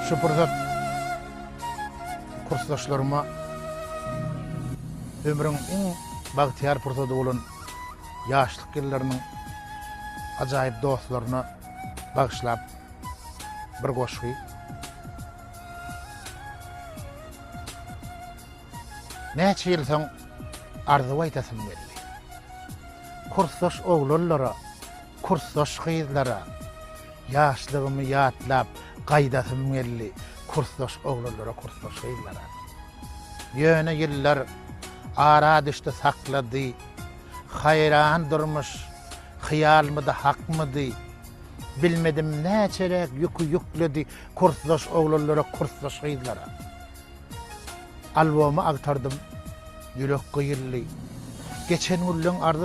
Şu pursat kursdaşlaryma ömrüň iň bagtyýar pursady bolan ýaşlyk ýyllarynyň ajaýyp dostlaryna bagyşlap bir goşgy. Näçe ýyl soň arzuw aýdasym geldi. Kursdaş oglanlara, kursdaş gyzlara ýaşlygymy ýatlap gaýdasym geldi kursdaş oglanlara, kursdaş gyzlara. Ýöne ýyllar ara düşdi saklady. Haýran durmuş hyýalmydy hakmydy. Bilmedim näçeräk ýüki ýükledi kursdaş oglanlara, kursdaş gyzlara. Albomy agtardym, ýürek gyýyldy. Geçen günleň arzuw.